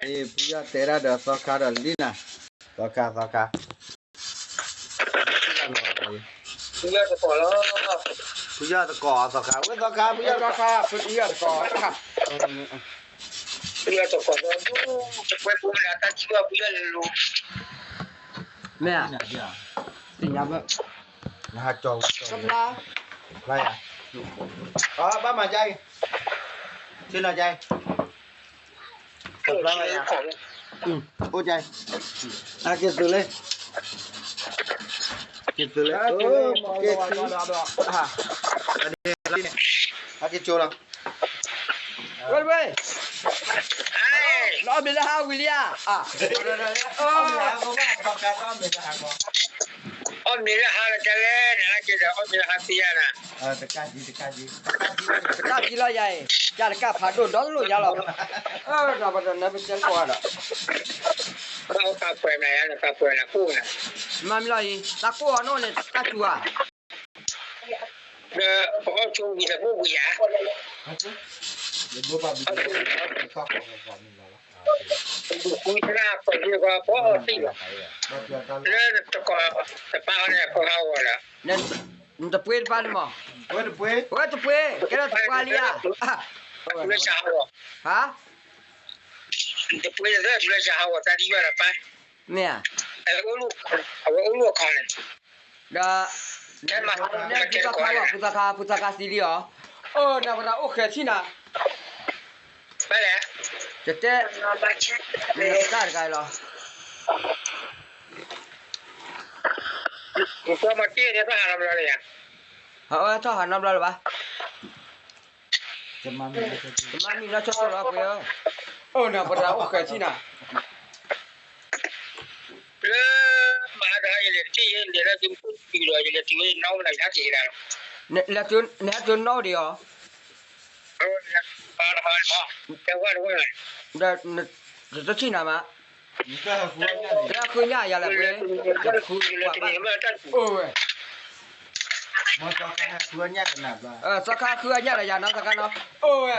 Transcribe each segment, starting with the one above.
ဖုယီၢ်တဲဒၣ်ဒီးသီခါဒီးလံနၤ, သီခါ သီခါ, ဖုယီၢ်သကိးလီၤ, ဖုယီၢ်သကိးသီခါ, ဝဲသီခါ ဖုယီၢ်သကိး, ဖုယီၢ်သကိး, ဖုယီၢ်သကိးဒီး တပှဲပူၤမနုၤတၢ်ထံၣ်ဘၣ်ဖုယီၢ်လၢလီၤ, မ့ၢ်ဧါ, သ့ၣ်ညါဘၣ်, နဟးကၠီၤ, ကဖျါ, ဖျါယၤ, အဘၣ်မၤကါအံၤ, ဆ့နီၤကါအံၤ ကဖျါလီၤယၤ, အိၣ်ကါအံၤ, အက့ၤသုးလၢ, က့ၤသုးလၢ, က့ၤသုးလၢ, အက့ၤကၠိလီၤ, ဝဲတဝဲ, နအီၣ်မ့ၤလၢဟါဝံၤလံဧါ, အီၣ်မ့ၤလၢဟါလီၤတလဲၣ်, နဟဲက့ၤဒီးအီၣ်မ့ၤလၢဟါသ့ဧါနၤ, တကးကံလီၤယၤအံၤ, ယၤတကးဖးဒိၣ်ဒီတလိၣ်ညါလီၤ, နပတဲကွၢ်ဒီး, ကပှဲၤနၤယၤ နကပှဲၤနၤကိၣ်နၤ, မၤမ့ၢ်လီၤအံၤ တၢ်ကိၣ်အီၤနီၣ်န့ၣ် တၢ်စူၤဧါ ဒီးပအီၣ်ဆိဝံၤတဘိဝံၤဧါ, လၢတကီၢ်တပၢ်အီၤန့ၣ် ကီၢ်ဟးဂီၤဒီး, နတပှ့ၤတပၢ်န့ၣ်မး, ဝဲတပှ့ၤ, ကဲထီၣ်တပှ့ၤလံဧါ, ဟါ, နတပှ့ၤလၢတပှ့ၤလၢဟးဂီၤတၢ်ဒ်ယွၤဒီးပၢ်, မ့ၢ်ဧါ, အဝဲအိၣ်လူၢ်အခီန့ၣ်, ဒီး, ဖုသီခါလီၤ, ဖုသီခါ, ဖုသီခါသံလံအီၤ, အိၣ်နၤပတၢ်အိၣ်ဃဲၤထံၣ်နၤ, တတဲ, တၢ်တဂၤလီၤ, ဟးထီၣ်ဟးနီတဘျီလၢၤဘၣ်, ကမၤမံၤနီၢ်ဆိၣ်ဆိၣ်လီၤပှဲၤဧၢ, အိၣ်နၤပတၢ်အိၣ်ဃဲၤထံၣ်နၤ လၢမၤဒီးယလဲၤတထံၣ်ယဲ လဲၤဒၣ်က့ၤမူၢ်တုၤဒီး ယလဲၤတုၤဝဲနီၢ်မနုၤယဟဲက့ၤဒၣ်လီၤ, နဟဲတုၤနီၣ်ဒံးအီၤ, တဲဝဲတဝဲ, ဒီး, တထံၣ်နၤမး, တဃုညါယၤလဲၣ်ပှ့ၤ, တဃုကွၢ်ဘၣ်, အိၣ်ဝဲ သီခါဃုအညၣ်ဒီးယၤနီၢ်သီခါနီၤ, အိၣ်ဝဲ,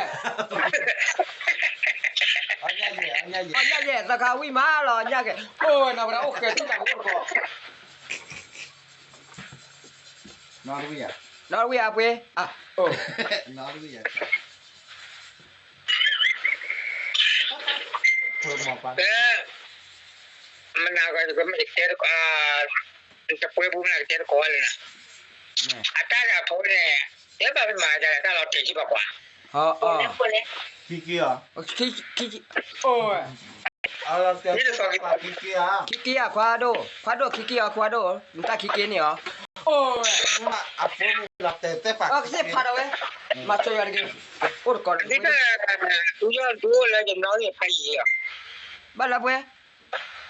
အညၣ်ယဲၢ် သီခါဝံၣ်မးလီၤ အညၣ်ကဲ, အိၣ်ဝဲ နီၢ်ပတၢ်အိၣ်ဃဲၤထံၣ်တၢ်ကအိၣ်တကီၢ်, နီၢ်တဝံၣ်ဧါ, နီၢ်တဝံၣ်ဧါပှ့ၤ, အိၣ်, နီၢ်တဝံၣ်ဧါ, မနၤဂၤ ယကတဲတကိး, တပှဲပူၤမနၤကတဲတကိးဝဲလၢနၤ, အတၢ်န့ၣ်အဖိန့ၣ်, တဲဘၣ်မ့ၢ်မၤဒ်လဲၣ် တၢ်လီၤတဲာ်ကံၢ်ဘၣ်ကွၢ်, ခံက့ၤအီၤ, ခံက့ၤအီၤ, ခွါဒိၣ်, ခွါဒိၣ်ခံက့ၤအီၤ ခွါဒိၣ်, နတၢ်ခံက့ၤန့ၣ်အီၤ, အဖိန့ၣ်လီၤတဲာ်သ့ၣ်ပာ်, ကသ့ၣ်ဖးဒီးဝဲ, မၤစၢၤယၤတက့ၢ်, အိၣ်တကိးဒီး, ဖုယီၢ်ဒိၣ်လၢယနီၢ်ဟံၣ်ဖးယံၤအီၤ, ဘၣ်လၢပှဲၤ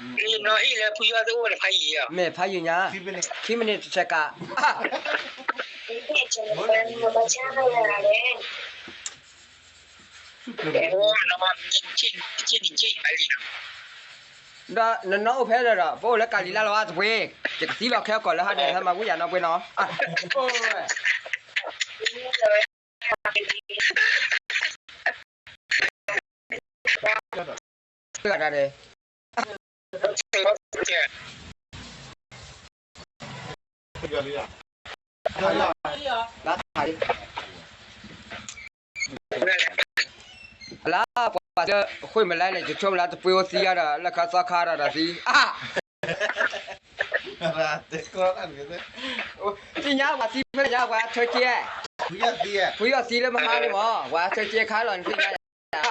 ယနီၢ်ဟံၣ်လၢဖုယီၢ်သ့ၣ်အိၣ်လၢဖးယံၤအီၤ, မ့ၢ်ဖးယံၤညါ, ခံမံးနံးတဆဲးကး, ဒီးနနီၢ်အိၣ်ဖဲဒီး ပအိၣ်လၢကၤလံၤလၢ်လီၤအါတပှ့ၤ, ယကသံလီၤခဲကီၢ်လၢဟါဒီး ဟဲမၤဝံယၤနီၢ်ပှ့ၤနီၤ, အိၣ်ဝဲ တဂၤတၢ်န့ၣ်, လၢပှၤလၢဃုမလဲၣ်န့ၣ် ယဆိကမိၣ်လၢတပှ့ၤအိၣ်သံယါဒီး လၢခါသီခါဒီးသံ, သ့ၣ်ညါပှၤသံဖဲညါပှၤထၢက့, ဖုယီၢ်သံလၢမဟါန့ၣ်မး ပှၤထၢက့ခါလီၤန့ၣ်သ့ၣ်ညါ,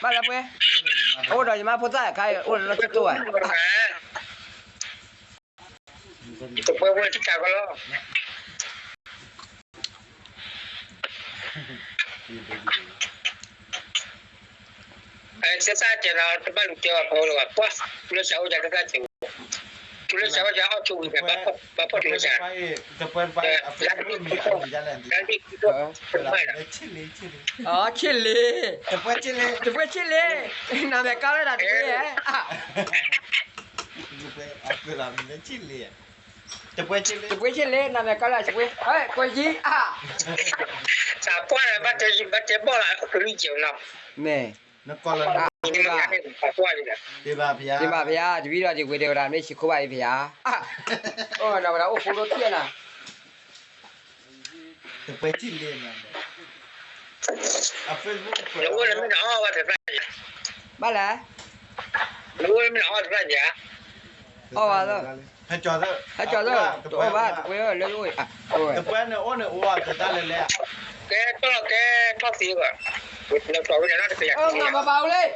ဘၣ်လၢပှဲၤ, အိၣ်ဒီးယမါဖိသၣ်ခါအံၤ အိၣ်လၢလီၢ်ကၠိတိၢ်ဝဲ, တပှဲၤဝဲတကးကလီၤ, သ့ၣ်သၣ်တဲနီၤ တဘၣ်လူၤတဲဘၣ်ဖီလၢၤဘၣ်, ပှၢ်, တုၤလၢစးအိၣ်ယၤသ့ၣ်သၣ်တဲ, တုၤလၢစးအိၣ်ယၤအီၣ်ဆိဝံၤဖဲ, ဘၣ်ဖီၣ်တုၤလၢစး, လၢ, ဆ့ၣ်လ့, တပှဲၤဆ့ၣ်လ့, နမဲာ်ကါလၢတၢ်တပှဲၤဧါ တပှဲၤဆ့လ့, နမဲာ်ကါလၢဆပှ့ၤ, ကွဲးယံၤ, တၢ်ကွၢ်လၢ ဘၣ်တဲဘီၣ်လၢ ကလုၢ်ကဲနီၤ, မ့ၢ်, နကီၢ်လၢ, တဘၣ်ဖယါ, တဘၣ်ဖယါ, တဝံၤဒီးယဝဲၢ်တဲဝဲဒၣ် မ့ၢ်ဆံးခိၣ်ဘၣ်အံၤဖယါ, အိၣ်ဝဲဒၣ်အိၣ်ဖိဒိၣ်ထံၣ်နၤ တပှဲၤထံၣ်လံ, ဘၣ်လဲၣ်, အီၣ်ဝဲလၢ, ဟဲကၠီသၢ, တအိၣ်ဘၣ် တပှဲၤလၢအိၣ်, တပှဲၤန့ၣ်အိၣ်န့ၣ်အိၣ်တတၢ်လဲၤလဲၤ, ကဲထီၣ်ကဲထီၣ်သ့ဘၣ်, အိၣ်မၤပာ်အိၣ်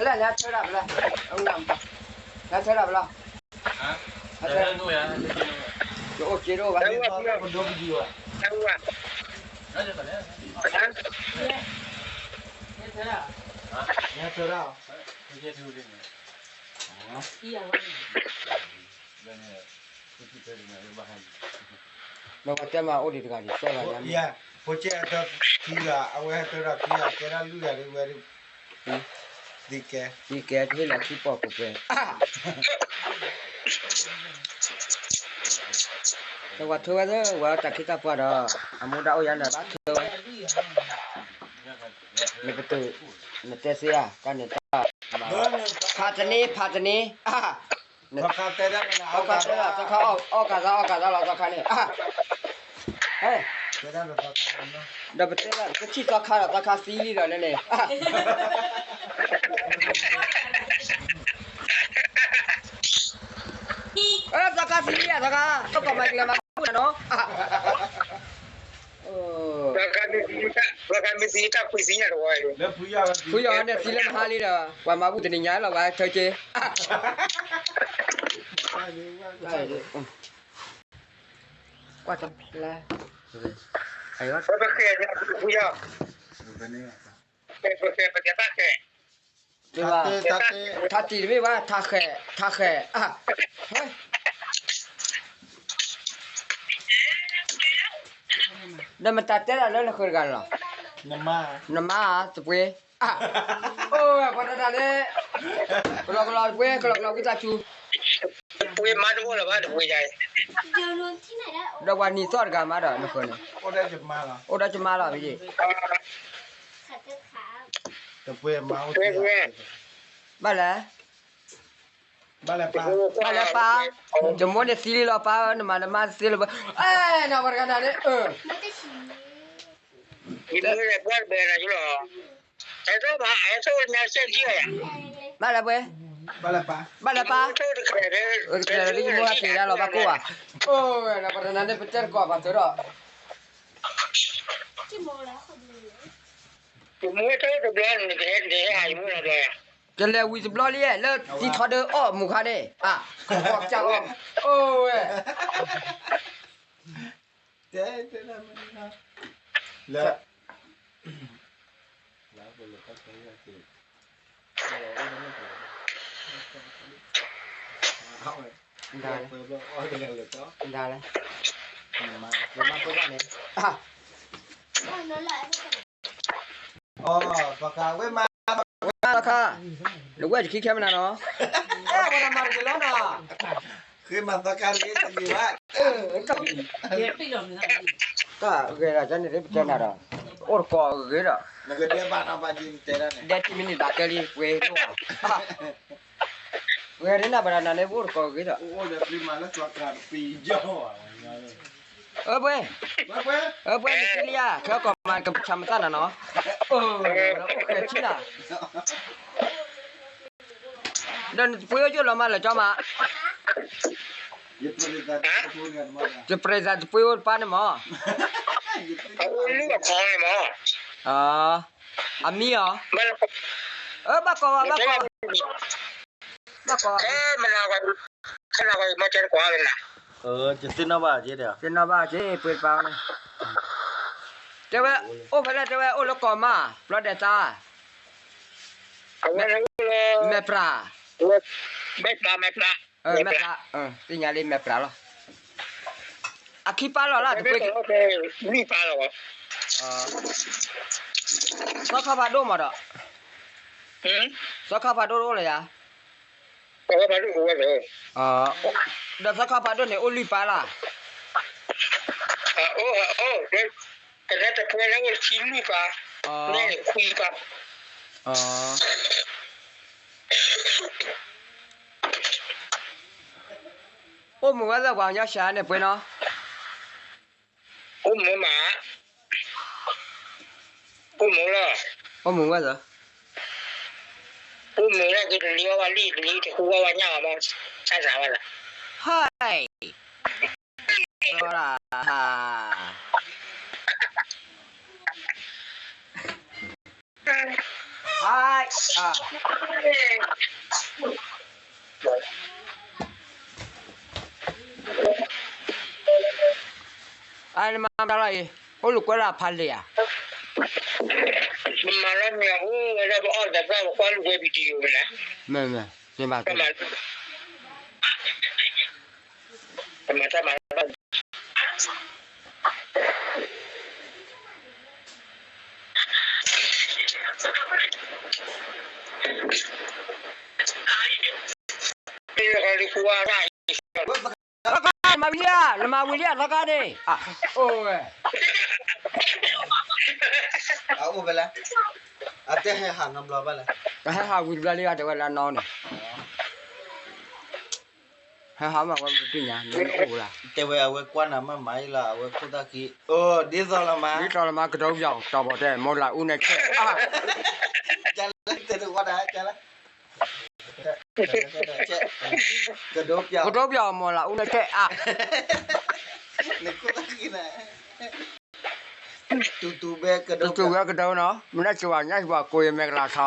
လံ, လၢနဟဲဆၢဒၣ်ပလီၢ်, နဟဲဆၢဒၣ်ပလီၢ် ယအိၣ်က့တအိၣ်ဘၣ်, နဝဲတဲမၤအိၣ်ဒံးတဂၤဒံး စဲဂၤညါ, ဖိကဲဟဲတၢထံဂၤ အဝဲဟဲတၢထီၣ်ခံဂၤ ကဲဒၣ်လွံၢ်ဂၤဒ်ဝဲဒၣ်, သံကဲ, သံကဲတဟ့ၣ်လီၤခံပီၢ်ပှဲၤပှဲၤ တဝဲထၢဝဲသၢ ဝဲတၢ်ခ့တၢ်ပှၤဒီး အမူဒါအိၣ်ယါန့ၣ် ဘၣ်ထၢဝဲ, နပတုာ်, နတဲစ့ဧါ တၢ်န့ၣ်တၢ်, ဖးတန့ၢ် ဖးတန့ၢ်, သီခါတဲဒၣ် သီခါတဲဒၣ် သီခါအီၣ်ကသါ အီၣ်ကသါလီၤ သီခါန့ၣ်, ဒီးပတဲဒၣ် ပကထံၣ်သီခါဒီး သီခါသံလံဒီးန့ၣ်န့ၣ် သီခါသံလံဧါ သီခါ တကီၢ်မၤကလဲၤမၤဘူၣ်နၤနီၤ, ဖုယီၤန့ၣ်သံလၢမဟါလံဒီး ပှၤမၤဘူၣ်တနံၤညါလီၤ ပှၤထၢက့ၤ ကွၢ်တလါ, ပဃဲၤ, ဖုယီၤ, ပဃဲၤ ပတဲတၢ်ဃဲၤ, ထါတံၢ်တမ့ၢ်ဘၣ် ထါဃဲၤ, ထါဃဲၤ, ဒီးမတၤတဲဒၣ်လၢနဃၢၤတဂၤန့ၣ်လီၤ, နမါဧါ သပှ့ၤ အိၣ်ဝဲပှၤတၢ်တၢ်န့ၣ်, ကလီကလီတပှ့ၤ ကလီကလီဝံသးစူၤ, တပှ့ၤမါတအိၣ်လၢၤဘၣ် တပှ့ၤယါအံၤ, ဒီးပှၤနံၤသီၣ်တဂၤမးဒီးနဃၢၤန့ၣ်, အိၣ်ဒီးယမါလီၤ, တပှ့ၤမါအိၣ်, ဘၣ်လဲၣ်, ဘၣ်လဲၣ်ပၢ်, ယမိၢ်န့ၣ်သံလံလီၤပၢ်ဧၢ နမၤနမါသ့လၢၤဘၣ်, အဲနၤပှၤတဂၤနၤန့ၣ်, ယမ့ၢ်လဲၤကွၢ်တဘဲနၤယလီၤ, ဘၣ်လဲၣ်ပှဲၤ, ဘၣ်လဲၣ်ပၢ်, တကဲလၢယမိၢ်ဟဲက့ၤဒၣ်လီၤဘၣ်ကိၢ်ဘၣ်, အိၣ်ဝဲနၤပှၤတဂၤနၤန့ၣ် ပတဲတကိးပှၤသၢဒီး ကလဲၤဝံၤတဘျီလံ လၢသံထီဒၢအီၣ်မူခါန့ၣ်, အကီၢ်ကၢအီၣ်, အိၣ်ဝဲ, လၢ ဒၣ်လဲၣ်, ဒၣ်လဲၣ်, မၤပှဲၤဘၣ်န့ၣ်, အီ ပှၤကဝဲမၤ ဝဲမၤလီၤခါ, နဝဲယခံခဲမနၤနီၤ, ဝဲဒၣ်မၤတက့ၤလီၤနီၤ, ဃ့မၤသီခါလံတဂ့ၤဘၣ်, တၢ်ဂ့ၤဒီး ကန့ၣ်ပတဲနၤဒီး, အိၣ်တကိးဂ့ၤဒီး, ဒဲတမံၤန့ၣ်ဘၣ်ကဲလံ ပှ့ၤဒိၣ်, ပှ့ၤဒ်နၤဘၣ်ဒီးနၤန့ၣ် ပအိၣ်တကိးဂ့ၤဒီး အၢပှဲၤ, အၢပှဲၤနသံလံဧါ ခဲကီၢ်မၤကဆၢမသးနၤနီၤ, အိၣ်ဃဲဆံနၤ, ဒီးနတပှ့ၤအိၣ်ယိၣ်လီၤမးလၢကၠီမး, ယပြဲးသးတပှ့ၤအိၣ်တပၢ်န့ၣ်မး, အမံၤအီၤ, အၢဘၣ်ကီးဘၣ် ဘၣ်ကီးဘၣ်, ဘၣ်ကီး သ့ၣ်နီၣ်ဘၣ်က့ၤဒီး, သ့ၣ်နီၣ်ဘၣ်က့ၤ ပှ့ၤတပၢ်န့ၣ်, တဲဝဲ, အိၣ်ဖဲလဲၣ်တဲဝဲ အိၣ်လၢကီၢ်မး ဘျီဒဲးသး, မဲာ်ပြး, မဲာ်ပြး, မဲာ်ပြး, သ့ၣ်ညါလံ မဲာ်ပြးလီၤ, အခံပၢ်လီၤလၢတပှ့ၤ, သီခါဖးဒိၣ်မးဒီး, သီခါဖးဒိၣ်တအိၣ်လၢၤယၤ အဝဲဖးဒိၣ်ကဝဲၢ်, ဒီးသီခါဖးဒိၣ်န့ၣ် အိၣ်လွံၢ်ပၢ်လၢ်, အိၣ်, ကနဲတပှဲၤလၢအိၣ်ဆံလွံၢ်ပၢ်, နဲန့ၣ်ခွံပၢ်. အိၣ်မုာ်ဝဲသၢပှၤကညီစှၤန့ၣ်ပှဲၤနီၤ, အိၣ်မုာ်မး, အိၣ်မုာ်လီၤ, အိၣ်မုာ်ဝဲသၢ, အိၣ်မုာ်လီၤ ကတလံၤဝဲဝဲလံၤတလံၤတဃူဝဲဝဲညၣ်အီၤမး, ဆၣ်သးဝဲလီၤ, ဟဲ, ဟဲ, နမၤမတၤလီၤအံၤ, အိၣ်လူၤကွဲလၢအဖးလဲၣ်ဧါ, နမၤလၢမ့ၢ်အအိၣ်ဝဲဒၣ်ပအီၣ်တၢ်ပကွၢ်လူၤကွဲ video မ့ၢ်လဲၣ်, မ့ၢ်မ့ၢ်, တမၤတၢ်မၤလၢၤဘၣ် သီခါ နမၤဝံၤလံဧါ, နမၤဝံၤလံဧါ သီခါန့ၣ်, အိၣ်ဝဲ, အအိၣ်ဖဲလဲၣ်, အတဲဟဲဟးနီတဘျီဘၣ်လဲၣ်, တဟဲဟးဝံၤတဘျီလံဧါ တဲဝဲလၢနီၢ်န့ၣ် ဟဲဟးမးဝဲပသ့ၣ်ညါ နအိၣ်လၢ, တဲဝဲအဝဲကွၢ်နၤမးမၤအံၤလီၤ အဝဲခိၣ်သၣ်ခံ, အိၣ်ဒ်သိးလီၤမး, ဒ်သိးလီၤမး ကတိၤပယီၤ တီၤဘီၣ်တဲာ် မီၢ်လၤအူနဲၣ်ဆဲး, ကလၢတဲတဝီဒၣ်ကလၢ, ကတိၤပယီၤ ကတိၤပယီၤ မီၢ်လၤအူနဲၣ်ဆဲးအါ, နခိၣ်သၣ်ခံန့ၣ် တူတူဝဲကဒိ, တူတူဝဲကဒိနီၤ, မနုၤစှၤညါဟံၣ်ပှၤကိးယမဲာ်ကလၤထီ,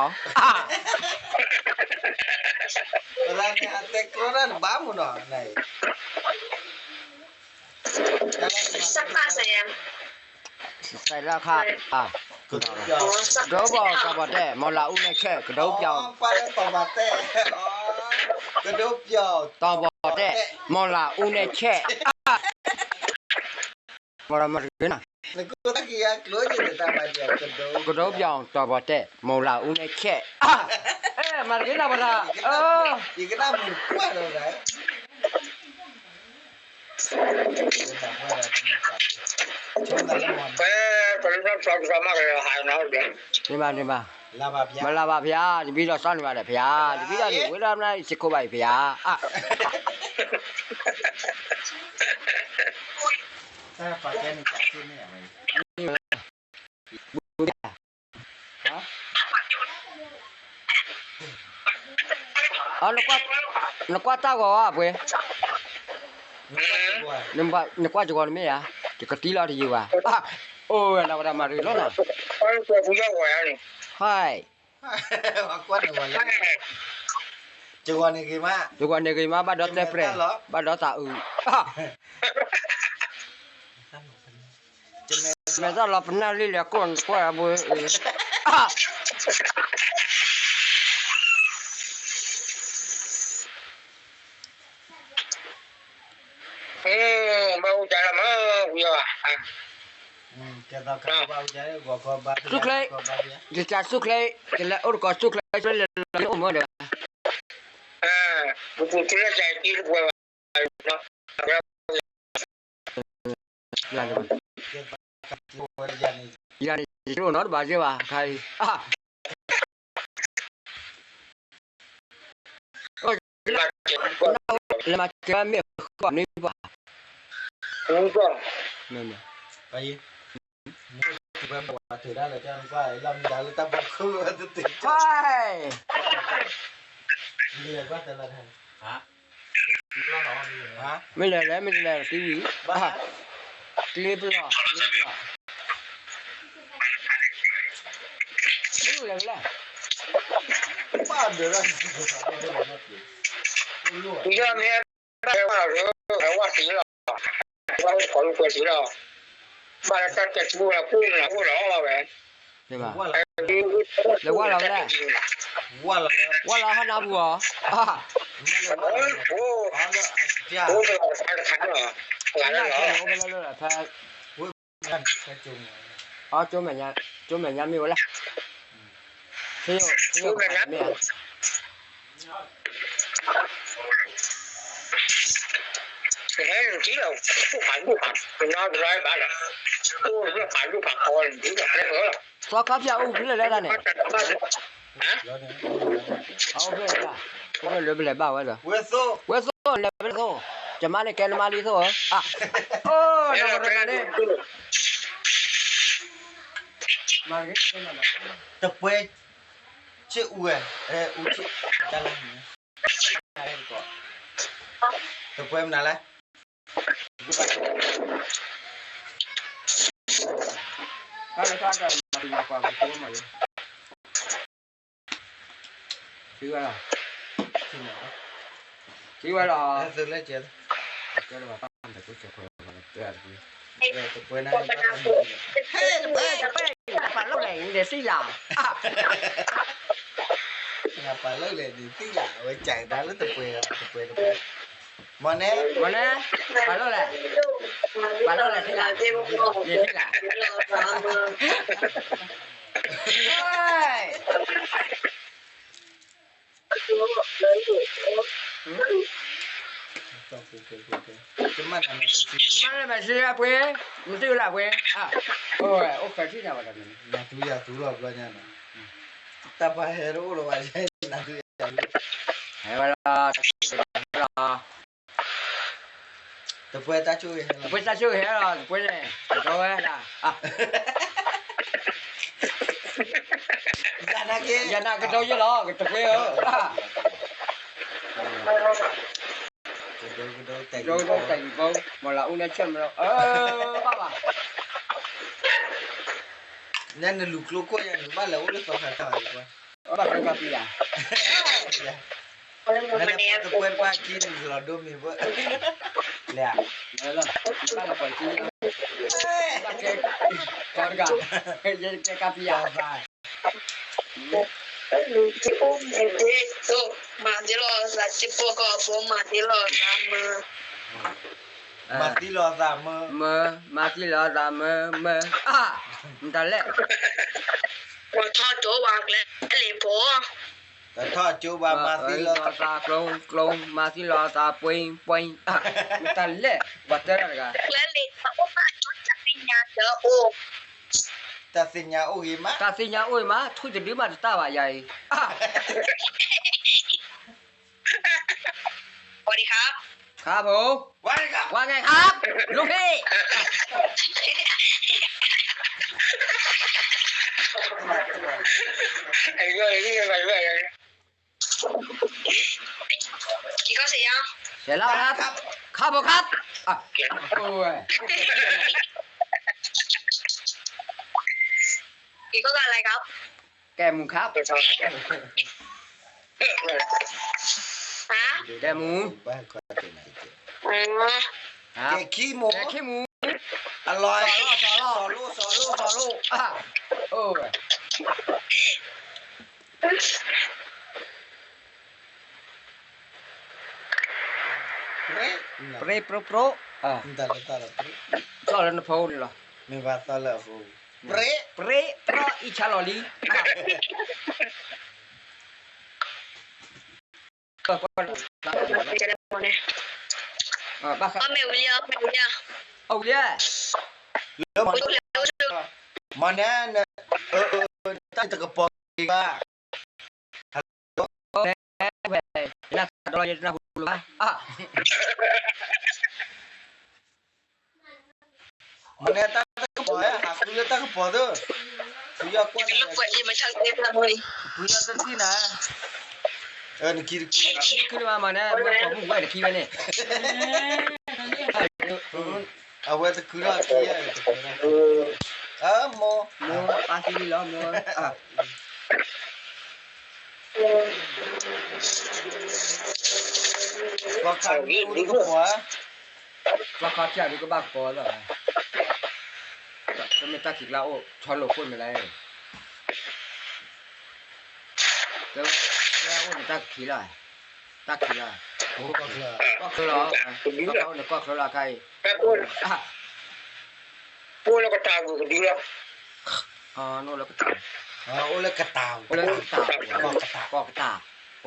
ရၤန့ၣ်တဲကျိဒၣ်တဘၣ်မူနီၤ, တၢ်လၢခါ, ကဒိပယီၤတီၤဘီၣ်တဲာ် မီၢ်လၤအူနဲၣ်ဆဲး ကဒိပယီၤ, ကဒိပယီၤ, တီၤဘီၣ်တဲာ် မီၢ်လၤအူနဲၣ်ဆဲး, မၤတဂ့ၤနီၤ, ကဒိပယီၤတီၤဘီၣ်တဲာ် မီၢ်လၤအူနဲၣ်ဆဲး, မၤတဂ့ၤနီၤ ပရၤ, ယကနၣ်မူကွၢ်လီၤ, န့ၣ်ဘၣ်န့ၣ်ဘၣ်, မၤလၤဘၣ်ဖယါ, တဘံဒီးစီၤန့ၣ်ဘၣ်ဒီးဖယါ, တဘံဒီးန့ၣ် ဝဲဒၣ်မနုၤစ့ၢ်ကီးဘၣ်အံၤဖယါ, နကွၢ်တၢ်ဂီၤဧါပှဲၤ, နကွၢ်စ့ၢ်ကီးန့ၣ်မ့ၢ်ဧါ, ယကတံၢ်လီၤတယံာ်ဘၣ်, အိၣ်ဝဲလီၤဝဲဒၣ်မၤတဂ့ၤလီၤနီၤ, ဟဲ, ယဂီၤန့ၣ်ဂ့ၤမး ဘၣ်ဒီးတဲပြဲၢ်, ဘၣ်ဒီးသးအုး မဲာ်သၣ်လီၤပနၢ်လံလဲၤကိၢ်နကွၢ်ဘၣ်, ဘၣ်အိၣ်ကၢလီၤမး, ဝံၤအီၤ, ဆူၣ်ချ့, ယကဆူၣ်ချ့, ယလဲၤအိၣ်တကိးဆူၣ်ချ့ ဆူၣ်ချ့လဲၤလီၤအိၣ်မးဒီး, ပပူၤထူလၢကၢကံတပှဲၤဘၣ်, ယၤန့ၣ် ယတအိၣ်နီတဘျီယဲဘၣ်, ခါအံၤ လဲၤမၤစၢၤမ့ၢ်ဃီန့ၣ်ပှၤ, မ့ၢ်လဲၤလဲၣ် မ့ၢ်တလဲၤတံၤဝံၤ, ကျ့ပလီၢ်, ကျ့ပလီၢ်, မ့ၢ်လဲၤလဲၣ်, ဘၣ်ဒီး ဝဲသ့ၣ်လီၤ, ဘၣ်လၢတၢ်တဲဆူၣ်ဝဲပူၤနၤအိၣ်လီၤဝဲ, လဲၤဝဲလီၤဝဲလဲၣ်, ဝဲလီၤဟီၣ်နၢ်ပူၤအီၤ, အိၣ်တဂၤတခါတခါလီၤ, အိၣ်ဖဲလၢလၢဖဲ အကၠိမဲာ်ညါ, ကၠိမဲာ်ညါမ့ၢ်ဝဲလဲၣ်, ကၠိမဲာ်ညါမ့ၢ်ဧါ. ကဟဲနုာ်ထံလီၤ, အိၣ်ဖးဒိၣ်ဖး, ကညီတရၢဘၣ်လီၤ, အိၣ်ဖးဒိၣ်ဖးကီနုာ်ထံလီၤ, ကျဲကလီၤ, သီခါဖၠၣ်အိၣ်ဖျဲၣ်လဲၣ်ဒၣ်န့ၣ်, ဟါ, အိၣ်ဖျဲၣ်လဲၣ်, အိၣ်ဖျဲၣ်လၢပလဲၤဘၣ်ဝဲဒီး, ဝဲသိၣ်, ဝဲသိၣ်လဲၤဝဲသိၣ်, ယမါန့ၣ်ကဲနမါလံသိၣ်ဧၢ, အိၣ်, နဂၤန့ၣ် တပှဲၤ, ဆ့အူဝဲ, အူဆ့, တၢ်လၢန့ၣ်, တပှဲၤမနုၤလဲၣ်, ထံဝဲလီၤ, ထံဝဲလီၤ, တပှဲၤ, တပှဲၤ, နပာ်လီၤလဲၣ် နသံလၢ်, နပာ်လီၤလဲၣ် နသံလၢ်, အဝဲစံးတၢ်လၢတပှဲၤ, တပှဲၤ, တပှဲၤ, မ့ၢ်န့ၣ်, မ့ၢ်န့ၣ်, ပာ်လီၤလဲၣ်, ပာ်လီၤလဲၣ်သံလၢ်, နသံလၢ် မၤလၢမဲာ်ဆှံအပှ့ၤ, မ့ၢ်သ့ၣ်လၢအပှ့ၤ, အိၣ်ဖဲထံၣ်ညါဝဲဒီးန့ၣ်, နၤတူၢ်ယၤတူၢ်လီၤဘျီညါနီၤ, တၢ်ပှၤဟဲတအိၣ်လီၤဘၣ်, နၤတူၢ်ယၤတူၢ်, ဟဲဝဲလီၤ, တပှဲၤတၢ်ဆိၣ်ဂ့ၤဟဲလီၤ, တပှဲၤတၢ်ဆိၣ်ဂ့ၤဟဲလီၤ, တပှဲၤန့ၣ်, ကဒီဝဲဒၣ်, ယၤနာ်က့, ယၤနာ်ကဒီယဲလီၤ, တပှဲၤဧၢ, ကဒိကဒိတဲာ်ကံဘိ, မ့ၢ်လၢအူနဲၣ်ဆၢၣ်မ့ၢ်လီၤ, ဘၣ်ဘၣ်, နဲနလူၤကျိခိၣ်ယၤ နဘၣ်လဲၤအိၣ်လၢသီခါတၢ်ဘၣ်, ဘၣ်ကျိခါပံယၤ, နလဲၤပှၤတပှဲၤတပှဲၤခံ နလီၤဒိမ့ၤဘၣ်, လဲၤ, လဲၤလီၤ, ဘၣ်လဲၤပှၤခံ, ဘၣ်ကဲ, ကီတဂၤ, ယဲကဲခါပံယၤ, မၤသံလီၤသးစ့ဖိကီၢ်ဖိ မၤသံလီၤသးမၢ, မၤသံလီၤသးမၢ, မၢ, မၤသံလီၤသးမၢ, မၢ, မတၤလဲၣ်, ပှၤထီၣ်ကၠိဝဲကျဲလံာ်ဖိ, ပှၤထီၣ်ကၠိဝဲ မၤသံလီၤသးကျိကျိ, မၤသံလီၤသးပှ့ၤပှ့ၤ, မတၤလဲၣ်, ပှၤတဲတၢ်တဂၤ, ကျဲလံာ်ဖိအိၣ်ဘၣ်ကၠိ တၢ်သ့ၣ်ညါတအိၣ် တၢ်သ့ၣ်ညါအိၣ်ဂ့ၤမး, တၢ်သ့ၣ်ညါအိၣ်ဂ့ၤမး ထွံၣ်တဒုမးတတၢ်ဘၣ်ယၤအံၤ, สวัสดีครับ, ครับผม, ว่าไงครับ, ลูกพี่ กินข้าวเสร็จยัง เสร็จแล้วครับ ครับผมครับ อ่ะ โอ้ย กินข้าวกับอะไรครับ แกะหมูครับ ฮะ แกะหมู อ๋อ ครับ แกะขี้หมู แกะขี้หมู อร่อย สอโล สอโล สอโล สอโล อ่ะ โอ้ย ပြ့ ပြ့ ပြ့ ပြ့ သီၣ်လၢနဖိန့ၣ်လီၤ မ့ၢ်ဘၣ်သီၣ်လၢအဖိ ပြ့ ပြ့ ပြ့အံၤဆါလီၤလံ ဘၣ်ဃး အဝဲလၢ မၤန့ၣ် တၢ်တကပီၤဘၣ် နနၢ်ဟူလၢၤဘၣ် မၤန့ၣ်တၢ်တကပီၤ ဟးဃုလၢတၢ်ကပီၤသၢ ဖုယီၢ်ကွၢ်န့ၣ် ဖုယီၢ်တထံၣ်နၤ နခံတခံ နခံလၢမၤမၤန့ၣ် မ့ၢ်ပိာ်မုၣ်ဝဲတခံဝဲန့ၣ် အဝဲတခုထီၣ်ခံ အမိၢ် မိၢ်ပၢ်သံလံလီၤ မိၢ် ပှၤခးဒုးကပီၤ ပှၤခးဖၠၣ်ဒုးကဘၣ်ကပီၤလီၤ တမ့ၢ်တၢ်ခံးကျါအိၣ် ဆီလိာ်ခိၣ်မ့ၢ်လဲၣ် ကဲဝဲအိၣ်န့ၣ်တၢ်ခံးလီၤ တၢ်ခံးလီၤ ကီၢ်ချၢလီၤ ကီၢ်ချၢလီၤ ကီၢ်ချၢလီၤခါအံၤ ပအိၣ်လၢကတၢ်ဂုာ်ကဒုလီၤ အိၣ်လၢကတၢ် အိၣ်လၢကတၢ် အိၣ်လၢကတၢ် ကီၢ်ကတၢ် ကီၢ်ကတၢ် ကီၢ်ဝ့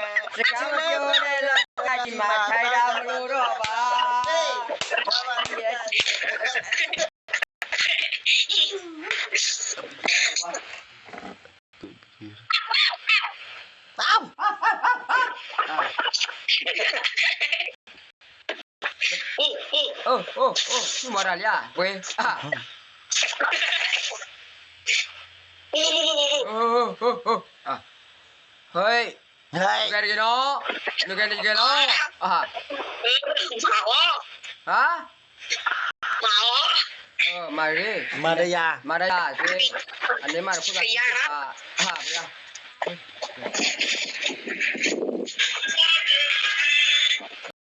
စကးဝဲကဲဝဲဒၣ်လၢ ယမၤဆါဒၣ်မလိၣ်ထီၣ်ဘၣ်. အိၣ် အိၣ် အိၣ် မၤတၢ်လံဧါ ပှ့ၤ ဟဲ နကဲတကဲနီၤ နကဲတကဲနီၤ ဟါ မၤဂ့ၤ မၤတယၤ မၤတယၤ အန့ၣ်မၤတခိၣ်သး ဟါ ပှ့ၤ